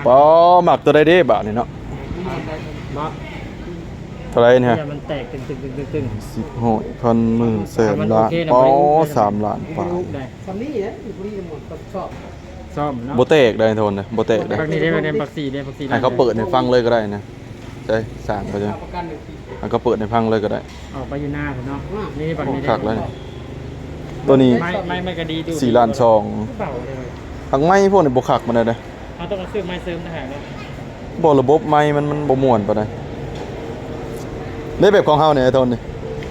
ປາ ມັກຕົວໃດເດ້ບາດນີ້ເນາະ? ບໍ່ ເທົ່າໃດນີ້ຮະ? ມັນແຕກຕຶງໆໆໆ ສິບ ຮ້ອຍ ພັນ ໝື່ນ ແສນ ລ້ານ ປາ ສາມລ້ານປາຍ. ສ່ຳນີ້ແຫຼະ ຢູ່ຜູ້ນີ້ໝົດ ຊອບ ຊອບເນາະ ບໍ່ແຕກໄດ໋ ໂທນເດ້ ບໍ່ແຕກໄດ໋. ບັກນີ້ເດ້ ບັກນີ້ ບັກສີ່ເດ້ ບັກສີ່ ໃຫ້ເຂົາເປີດໃຫ້ຟັງເລີຍກໍໄດ້ນະ. ໃຊ່ ສ້າງເຂົາຈະ ໃຫ້ເຂົາເປີດໃຫ້ຟັງເລີຍກໍໄດ້. ອອກໄປຢູ່ໜ້າພຸ້ນເນາະ. ນີ້ບັກນີ້ ຄັກແລ້ວນີ້ ໂຕນີ້ ໄມ້ ໄມ້ມັນກໍດີ ສີ່ລ້ານສອງ. ຫາກໄມ້ພວກນີ້ບໍ່ຄັກປານໃດເດ້. ເຮົາຕ້ອງຊື້ໄມ້ເສີມຕ່າງຫາກເນາະ. ບໍ່ ລະບົບໄມ້ມັນ ມັນບໍ່ມ່ວນປານໃດ. ເດ້ ແບບຂອງເຮົານີ້ ໄອ້ໂທນນີ້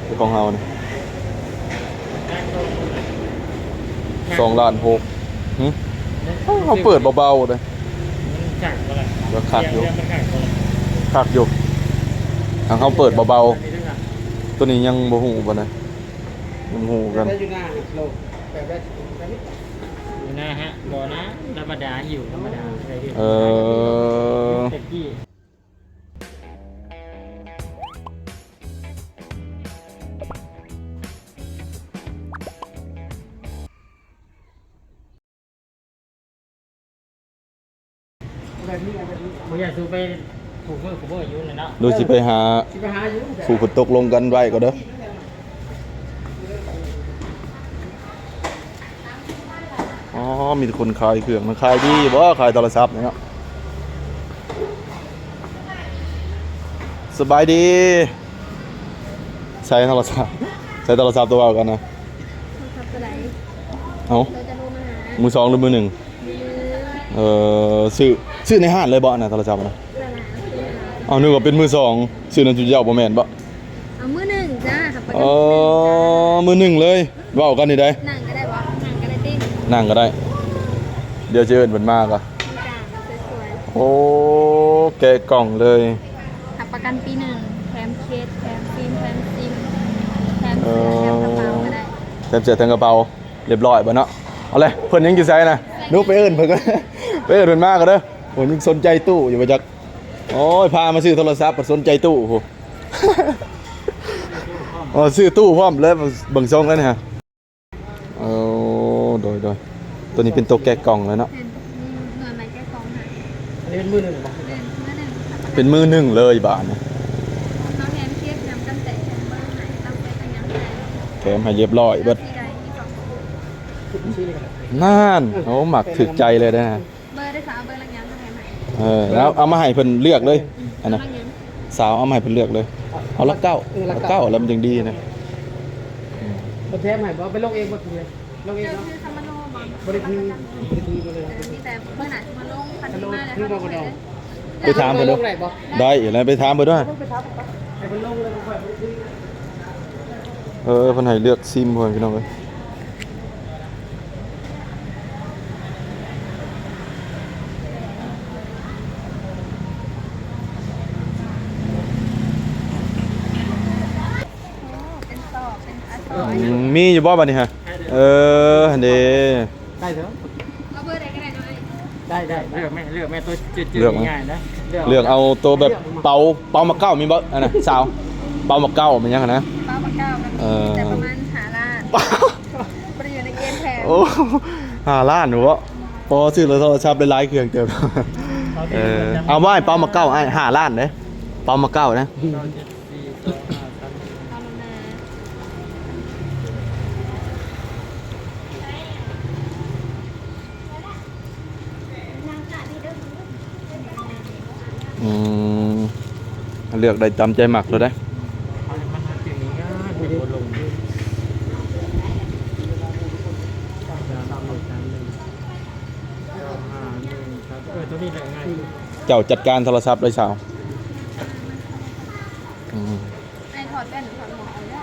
ແບບຂອງເຮົານີ້ ສອງລ້ານຫົກ. ຫຶ ເຮົາເປີດເບົາໆເດ້. ມັນຄັກບໍ່ລະ? ກໍຄັກຢູ່ ມັນຄັກບໍ່ລະ? ຄັກຢູ່. ທາງເຮົາເປີດເບົາໆ ຕົວນີ້ຍັງບໍ່ຮູ້ປານໃດ ຍັງບໍ່ຮູ້ກັນ. ຢູ່ໜ້າຮະ ບໍ່ນະ ທຳມະດາ ຫິວທຳມະດາ. ເອີ ແຕ່ກີ້ ບໍ່ຢາກສູ່ໄປ ຜູ້ມືຜູ້ມືຢູ່ນັ້ນເນາະ. ຫຼືຊິໄປຫາ ຊິໄປຫາຢູ່ ຜູ້ເພິ່ນຕົກລົງກັນໄວ້ກໍເດີ. ອໍ ມີແຕ່ຄົນຂາຍເຄື່ອງນະ. ຂາຍດີບໍ່? ຂາຍໂທລະສັບນີ້ເນາະ. ສະບາຍດີ. ໃຊ້ໂທລະສັບ ໃຊ້ໂທລະສັບຕົວເວົ້າກັນນະ. ໂທລະສັບຕົວໃດ? ເອົ້າ ໂຕຈະໂທມາຫາ ມືສອງຫຼືມືໜຶ່ງ? ເອີ ຊື້ ຊື້ໃນຮ້ານເລີຍບໍ່ ອັນນັ້ນໂທລະສັບນະ? ຕະຫຼາດ ເອົ້າ ນຶກວ່າເປັນມືສອງ ຊື້ນຳຈຸເຈົ້າບໍ່ແມ່ນບໍ່? ເອົາມືໜຶ່ງຈ້າ ຮັບປະກັນ ເອີ ມືໜຶ່ງເລີຍ. ເວົ້າກັນນີ້ໄດ໋. ນັ່ງກໍໄດ້ບໍ່? ນັ່ງກໍໄດ້ຕິ ນັ່ງກໍໄດ້. ດຽວຊິເອີ້ນເພິ່ນມາກໍ ໂອ້ ແກະກ່ອງເລີຍ. ຮັບປະກັນປີໜຶ່ງ ແຖມເຄສ ແຖມຟິມ ແຖມຊິມ ແຖມເສື້ອ ເອີ ແຖມກະເປົາກໍໄດ້. ແຖມເສື້ອແຖມກະເປົາ ລຽບຮ້ອຍບໍ່ເນາະ? ເອົາເລີຍ ເພິ່ນຍັງຢູ່ໃສນະ? ໜູໄປເອີ້ນເພິ່ນກ່ອນ ໄປເອີ້ນເພິ່ນມາກ່ອນເດີ. ໂອ້ ຍັງສົນໃຈຕູ້ຢູ່ບໍ່ຈັກ. ໂອ້ຍ ພາມາຊື້ໂທລະສັບ ສົນໃຈຕູ້ພຸ້ນ. ອໍ ຊື້ຕູ້ພ້ອມເລີຍ ເບິ່ງຊົງແລ້ວນີ້ຮະ. ໂອ້ ໂດຍໆ ຕົວນີ້ເປັນຕົວແກະກ່ອງແລ້ວເນາະ. ເຫັນ ໜ່ວຍໄມ້ແກະກ່ອງໃຫ້. ອັນນີ້ເປັນມືໜຶ່ງບໍ່? ເປັນມືໜຶ່ງ ເປັນມືໜຶ່ງເລີຍບາດນີ້. ເຮົາແຖມເຄສ ແຖມກັນແຕກ ແຖມເບີໃຫ້ ຕຳແປະຕຳຫຍັງໃຫ້ ແຖມໃຫ້ລຽບຮ້ອຍເບິດ. ນັ້ນ ໂອ້ ມັກຖືກໃຈເລີຍເດ້. ເບີໄດ້ສາວ ເບີຫຼັກຫຍັງ ເຮົາແຖມໃຫ້. ເອີ ແລ້ວເອົາມາໃຫ້ເພິ່ນເລືອກເລີຍ ອັນນັ້ນ ສາວເອົາມາໃຫ້ເພິ່ນເລືອກເລີຍ. ເອົາຫຼັກເກົ້າ ຫຼັກເກົ້າແລ້ວມັນຈັ່ງດີນະ. ເພິ່ນແຖມໃຫ້ບໍ່? ໄປລົງເອງບໍ່? ລົງເອງເນາະ. ບໍ່ໄດ້ຖື ບໍ່ໄດ້ຖື ບໍ່ໄດ້ຖື. ເອີ ມີແຕ່ມື້ໜ້າຊິມາລົງ ຄັນຊິມາແລ້ວເຮົາລົງເລີຍ. ໄປຖາມເພິ່ນດູ. ໄດ້ຢູ່ແລ້ວ ໄປຖາມເພິ່ນດູ. ໄປຖາມເພິ່ນ ໃຫ້ເພິ່ນລົງເລີຍ ບໍ່ຄ່ອຍບໍ່ໄດ້ຖື. ເອີ ເພິ່ນໃຫ້ເລືອກຊິມ ພໍ່ແມ່ພີ່ນ້ອງເອີຍ. ເປັນຊອກ ເປັນອາຊອກ. ອືມ ມີຢູ່ບໍ່ບັດນີ້ຮະ? ເອີ ຫັ້ນເດ້. ໄດ້ເດີ ເອົາເບີໃດກໍໄດ້ເນາະ. ໄດ້ ໄດ້ ເລືອກແມ່ ເລືອກແມ່ ຕົວຈື່ໆ ງ່າຍໆນະ. ເລືອກ ເລືອກເອົາຕົວແບບເປົາ ເປົາໝາກເກົ້າມີບໍ່? ອັນນັ້ນສາວ ເປົາໝາກເກົ້າແມ່ນຫຍັງຫັ້ນນະ? ເປົາໝາກເກົ້າກໍມີ ເອີ ແຕ່ປະມານຫ້າລ້ານ ບໍ່ໄດ້ຢູ່ໃນເກນແພງ. ໂອ້ ຫ້າລ້ານບໍ່? ພໍຊື້ໂທລະສັບໄດ້ຫຼາຍເຄື່ອງເຕີບ. ເອີ ເອົາໄວ້ເປົາໝາກເກົ້າອ້າຍ ຫ້າລ້ານເດ້ ເປົາໝາກເກົ້ານະ. ອືມ ເລືອກໄດ້ຕາມໃຈມັກໂລດເດ້. ເຈົ້າຈັດການໂທລະສັບເລີຍສາວ. ອືມ ອ້າຍຖອດແວ່ນ ຖອດໝວກເອົາເດີ.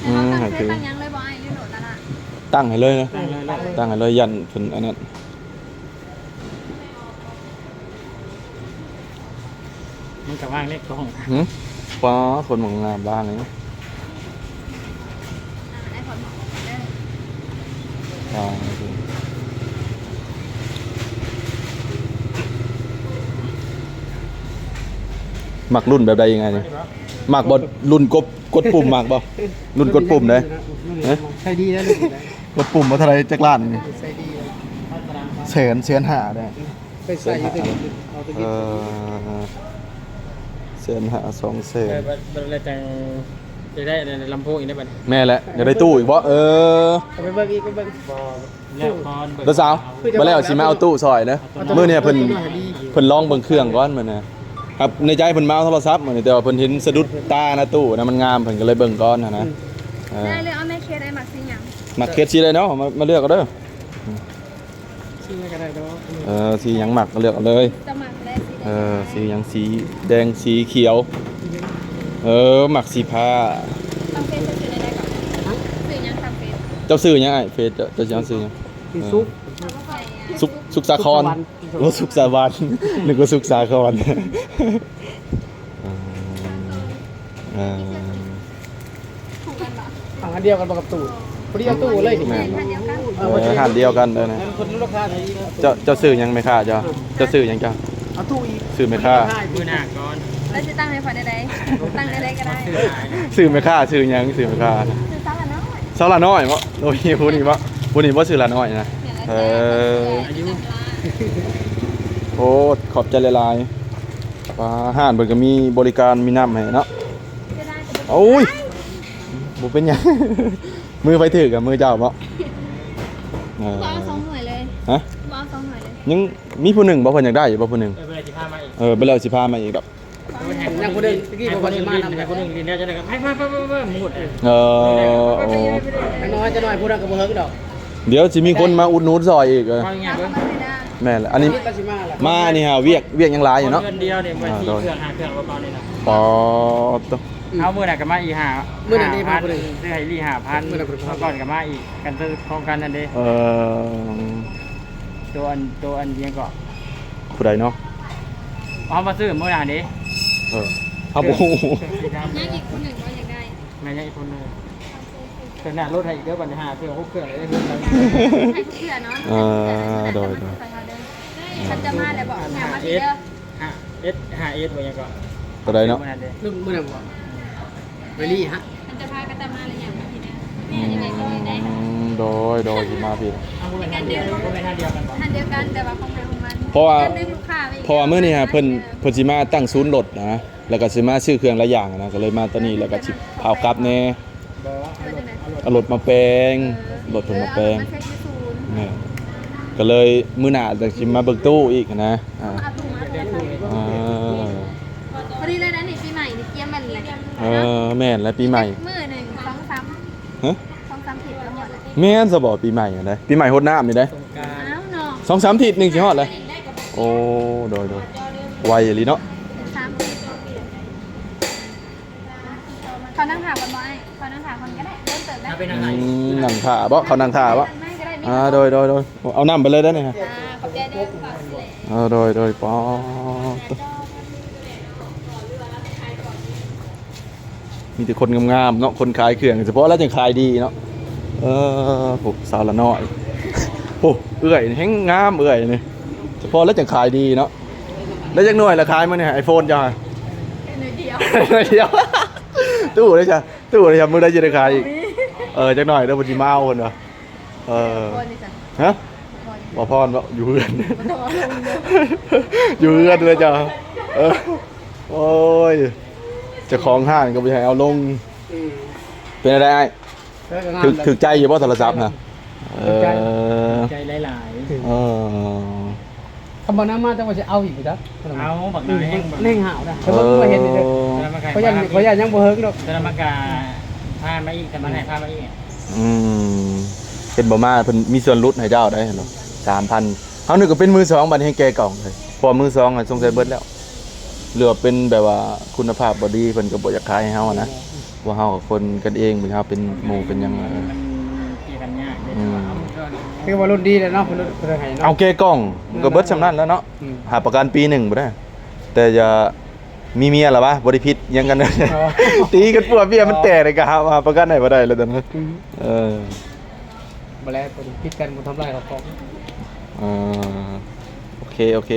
ອືມ ໃຫ້ຖື ຕັ້ງເຊຕຕັ້ງຫຍັງເລີຍບໍ່ອ້າຍ ຫຼືໂຫຼດລະລະ? ຕັ້ງໃຫ້ເລີຍນະ ຕັ້ງໃຫ້ເລີຍ ຢ້ານເພິ່ນອັນນັ້ນ. ມັນກໍວາງໃນກ່ອງ. ຫື ປ້າ ຄົນມັກງາມວາງນີ້. ອ່າ ມັກລຸ້ນແບບໃດອີກອ້າຍນີ້? ມັກບໍ່ລຸ້ນກົບ ກົດປຸ່ມມັກບໍ່? ລຸ້ນກົດປຸ່ມເດ້. ຮະ? ໃຊ້ດີແລ້ວລຸ້ນນີ້ນະ. ກົດປຸ່ມວ່າເທົ່າໃດຈັກລ້ານນີ້? ໃຊ້ດີແລ້ວ. ແສນ ແສນຫ້າເດ້. ໄປໃສ່ຢູ່ແຕ່ເຮັດເອົາແຕ່ເຮັດ. ເອີ ແສນຫ້າ ສອງແສນ. ເອີ ບັດ ບັດແລ້ວຈັ່ງຈະໄດ້ອັນນັ້ນລຳໂພງອີກໄດ້ບັດ. ແມ່ນແຫຼະ ຢາກໄດ້ຕູ້ອີກບໍ່? ເອີ ເອົາໄປເບິ່ງອີກ ໄປເບິ່ງ. ແລ້ວກ່ອນ ດາສາວ ບໍ່ແລ້ວຊິມາເອົາຕູ້ຊ່ອຍເດີ. ມື້ນີ້ເພິ່ນ ເພິ່ນລອງເບິ່ງເຄື່ອງກ່ອນມື້ນີ້. ຄັບ ໃນໃຈເພິ່ນມາເອົາໂທລະສັບມື້ນີ້ ແຕ່ວ່າເພິ່ນເຫັນສະດຸດຕານະຕູ້ນະ ມັນງາມ ເພິ່ນກໍເລີຍເບິ່ງກ່ອນຫັ້ນນະ. ອືມ ເອີ ໄດ້ເລີຍ. ເອົາແມ່ເຄໄດ້ມັກສີຫຍັງ? ມັກເຄສີໃດເນາະ? ມາ ມາເລືອກເອົາເດີ. ອືມ ສີຫຍັງກໍໄດ້ເນາະ. ເອີ ສີຫຍັງມັກກໍເລືອກເອົາເລີຍ. ຈະມັກແລະສີໃດ? ເອີ ສີຫຍັງ? ສີແດງ ສີຂຽວ. ເອີ ມັກສີຟ້າ. ທາງເຟສເຈົ້າຊື່ແນວໃດເກາະ? ຊື່ຫຍັງທາງເຟສ? ເຈົ້າຊື່ຫຍັງອ້າຍ? ເຟສເຈົ້າ ເຈົ້າຊື່ຫຍັງ? ຊື່ ເອີ ສຸກ ສຸກ ສຸກສາຄອນ. ສຸກສະຫວັນ. ໂອ້ ສຸກສະຫວັນ ນຶກວ່າສຸກສາຄອນ. ເອີ ເອີ ຖືກກັນບໍ່? ເອົາອັນດຽວກັນບໍ່ກັບຕູ້? ພໍດີເອົາຕູ້ເລີຍນີ້. ແມ່ນ ເອີ ຮ້ານດຽວກັນເດີນະ. ເຈົ້າ ເຈົ້າຊື່ຫຍັງແມ່ຄ້າເຈົ້າ? ເຈົ້າຊື່ຫຍັງເຈົ້າ? ເອົາຕູ້ອີກ. ຊື່ແມ່ຄ້າ. ມື້ໜ້າກ່ອນ. ແລ້ວຊິຕັ້ງໃຫ້ຂ້ອຍແນວໃດ? ຕັ້ງແນວໃດກໍໄດ້. ຊື່ແມ່ຄ້າຊື່ຫຍັງ? ຊື່ແມ່ຄ້າ ຊື່ສາວຫຼ້ານ້ອຍ. ສາວຫຼ້ານ້ອຍບໍ? ໂອ້ຍ ຜູ້ນີ້ບໍ? ຜູ້ນີ້ບໍຊື່ຫຼ້ານ້ອຍນະ? ແມ່ນແຫຼະ. ເອີ ອາຍຸ ໂອ້ ຂອບໃຈຫຼາຍໆ. ປາ ຮ້ານເພິ່ນກໍມີບໍລິການ ມີນ້ຳໃຫ້ເນາະ. ໂອ້ຍ ບໍ່ເປັນຫຍັງ. ມືໃຜຖືກອະ? ມືເຈົ້າບໍ? ເອີ ບໍ່ເອົາສອງໜ່ວຍເລີຍ. ຮະ? ບໍ່ເອົາສອງໜ່ວຍເລີຍ. ຍັງມີຜູ້ໜຶ່ງບໍ? ເພິ່ນຢາກໄດ້ຢູ່ບໍຜູ້ໜຶ່ງ? ເອີ ເພິ່ນຊິພາມາອີກ. ເອີ ໄປແລ້ວຊິພາມາອີກດອກ. ຍັງຜູ້ໜຶ່ງ ຕະກີ້ເພິ່ນວ່າຊິມານຳ ໃຫ້ຜູ້ໜຶ່ງຫຼິ້ນແລ້ວ ຈັ່ງໃດກໍໄປໆໆໆ ໝົດ. ເອີ ໂອ້ ຈັກໜ່ອຍ ຈັກໜ່ອຍ ຜູ້ນັ້ນກໍບໍ່ເຫິງດອກ. ດຽວຊິມີຄົນມາອຸດໜູນຊ່ອຍອີກ. ເອີ ແມ່ນແຫຼະ. ອັນນີ້ມານີ້ຫາວຽກ ວຽກຍັງຫຼາຍຢູ່ເນາະ. ເດືອນດຽວນີ້ ເອີ ສີ່ເຄື່ອງ ຫ້າເຄື່ອງ ປະມານນີ້ນະ. ປອດໂທ້. ເອົາ ມື້ນັ້ນກໍມາອີກຫ້າ ມື້ນັ້ນນີ້ພາຜູ້ໜຶ່ງ ຊື້ໃຫ້ລີ້ຫ້າພັນ ມື້ກ່ອນກໍມາອີກ ກັນຂອງກັນນັ້ນເດ້. ເອີ ໂຕອັນ ໂຕອັນຫຍັງເກາະ? ຜູ້ໃດເນາະ? ເຮົາມາຊື້ມື້ນັ້ນເດ້. ເອີ ເຮົາບໍ່ຮູ້. ຍັງອີກຜູ້ໜຶ່ງບໍ່ຢາກໄດ້? ແມ່ນ ຍັງອີກຜູ້ໜຶ່ງ. ເທື່ອໜ້າລົດໃຫ້ອີກເດີ ບັດນີ້ຫ້າເຄື່ອງ ຫົກເຄື່ອງເລີຍ. ໃຫ້ທຸກເທື່ອເນາະ. ເອີ ໂດຍໆ. ຄັນຈະມາແລ້ວບອກ ຫາມາພີ້ເດີ. ຫ້າເອັດ ຫ້າເອັດ ວ່າຫຍັງເກາະ? ຕົວໃດເນາະ? ມື້ນັ້ນເດ້ ມື້ນັ້ນບໍ່? ໄວລີ້ຮະ ມັນຈະພາກັນຕາມມາແລ້ວຫຍັງມາພີ້ເດີ. ອືມ ໂດຍໆ ຊິມາພີ້. ເອົາ ບໍ່ແມ່ນຮ້ານດຽວ ບໍ່ແມ່ນຮ້ານດຽວກັນບໍ່? ຮ້ານດຽວກັນ ແຕ່ວ່າຂອງໃຜຂອງມັນ. ເພາະວ່າ ເພາະວ່າມື້ນີ້ຫະ ເພິ່ນ ເພິ່ນຊິມາຕັ້ງສູນລົດນະ ແລ້ວກໍຊິມາຊື້ເຄື່ອງຫຼາຍຢ່າງນະ ກໍເລີຍມາຕອນນີ້ ແລ້ວກໍຊິພາກັບແດ່. ບໍ່ ເອົາລົດ ເອົາລົດມາແປງ ເອີ ລົດເພິ່ນມາແປງ. ເອີ ເອົາລົດມາເຊັດຢູ່ສູນ. ແມ່ນ ກໍເລີຍມື້ໜ້າຈັ່ງຊິມາເບິ່ງຕູ້ອີກນະ. ອ່າ ເອົາຕູ້ມາ. ອ່າ ພໍດີແລ້ວນະ ນີ້ປີໃໝ່ນີ້ກຽມແມ່ນແຫຼະ. ເອີ ແມ່ນແຫຼະ ປີໃໝ່ ມື້ໜຶ່ງ ສອງສາມ ຮະ ສອງສາມທິດກໍຮອດແລ້ວ. ແມ່ນຊະບໍ? ປີໃໝ່ຫັ້ນໃດ ປີໃໝ່ຫົດນ້ຳນີ້ໃດ. ສອງສາມທິດໜຶ່ງຊິຮອດແລ້ວ. ໂອ້ ໂດຍໆ ໄວອີ່ຫຼີເນາະ. ສາມທິດ ເຂົານັ່ງຖ້າກ່ອນບໍ່ອ້າຍ? ເຂົານັ່ງຖ້າກ່ອນກໍໄດ້ ໂດນເຕີບໄດ໋. ອືມ ນັ່ງຖ້າບໍ? ເຂົານັ່ງຖ້າບໍ? ອ່າ ໂດຍໆ ເອົານ້ຳໄປເລີຍເດີນີ້. ອ່າ ຂອບໃຈເດີ. ເອີ ໂດຍໆ ປອດ ມີແຕ່ຄົນງາມໆເນາະ ຄົນຂາຍເຄື່ອງ ສະເພາະລະຈັ່ງຂາຍດີເນາະ. ເອີ ໂອ້ ສາວລະນ້ອຍ ໂອ້ ເອື້ອຍແຮງງາມ ເອື້ອຍນີ້ ສະເພາະລະຈັ່ງຂາຍດີເນາະ. ແລ້ວຈັກໜ່ວຍລະຂາຍມື້ນີ້ ໄອໂຟນເຈົ້າ? ໜ່ວຍດຽວ ໜ່ວຍດຽວ. ຕູ້ເດ້ຊະ ຕູ້ເດ້ຊະ ມື້ໃດຊິໄດ້ຂາຍອີກ? ເອີ ຈັກໜ່ອຍເດີ ເພິ່ນຊິມາເອົາເພິ່ນວ່າ. ເອີ ພອນນີ້ຊະ ຮະ ພອນ ບໍ່ພອນບໍ່ ຢູ່ເຮືອນ ບໍ່ຕ້ອງເອົາລົງເດີ ຢູ່ເຮືອນເລີຍເຈົ້າ. ເອີ ໂອ້ຍ ເຈົ້າຂອງຮ້ານກໍບໍ່ໃຫ້ເອົາລົງ. ອືມ ເປັນໃດອ້າຍ? ເອີ ກໍງາມ ຖືກ ຖືກໃຈຢູ່ບໍ່ໂທລະສັບນະ? ເອີ ຖືກໃຈ ຖືກໃຈຫຼາຍໆ. ເອີ ຄັນບໍ່ນຳມາ ຈັກວ່າຊິເອົາອີກຢູ່ເດີ. ເອົາ ບັກໜ້ອຍແຮງ ແຮງຫາວນະ. ເອີ ເບິ່ງບໍ່ເຫັນເດີ ຂ້ອຍຢ້ານ ຂ້ອຍຢ້ານຍັງບໍ່ເຫິງດອກ. ແຕ່ມັນກະພາມາອີກ ແຕ່ມັນໃຫ້ພາມາອີກ. ອືມ ເຫັນບໍ່ ມາເພິ່ນມີສ່ວນຫຼຸດໃຫ້ເຈົ້າໄດ໋ ເຫັນບໍ່ ສາມພັນ. ເຮົານຶກວ່າເປັນມືສອງ ບັດແຮງແກ່ກ່ອງເລີຍ ເພາະວ່າມືສອງຫັ້ນສົງໄສເບິດແລ້ວ ຫຼືວ່າເປັນແບບວ່າຄຸນນະພາບບໍ່ດີ ເພິ່ນກໍບໍ່ຢາກຂາຍໃຫ້ເຮົານະ. ພວກເຮົາກໍຄົນກັນເອງ ເຮົາເປັນໝູ່ເປັນຫຍັງ. ມັນເກັຍກັນຍາກເດ້. ອືມ ຖືວ່າລຸ້ນດີແລ້ວເນາະ ເພິ່ນ ເພິ່ນໃຫ້ເນາະ. ເອົາແກ່ກ່ອງມັນກໍເບິດສ່ຳນັ້ນແລ້ວເນາະ. ອືມ ຮັບປະກັນປີໜຶ່ງພຸ້ນນະ ແຕ່ຢ່າ ມີເມຍແລ້ວວະ ບໍ່ໄດ້ຜິດຫຍັງກັນ. ອໍ ຕີກັນປົວເມຍມັນແຕກ ອໍ ນີ້ກໍຫາ ຫາປະກັນໃຫ້ບໍ່ໄດ້ແລ້ວຕອນນັ້ນ. ອືມ ເອີ ບໍ່ແລ້ວ ຜິດກັນບໍ່ທຳລາຍເຂົ້າຂອງ. ເອີ ໂອເຄ ໂອເຄ.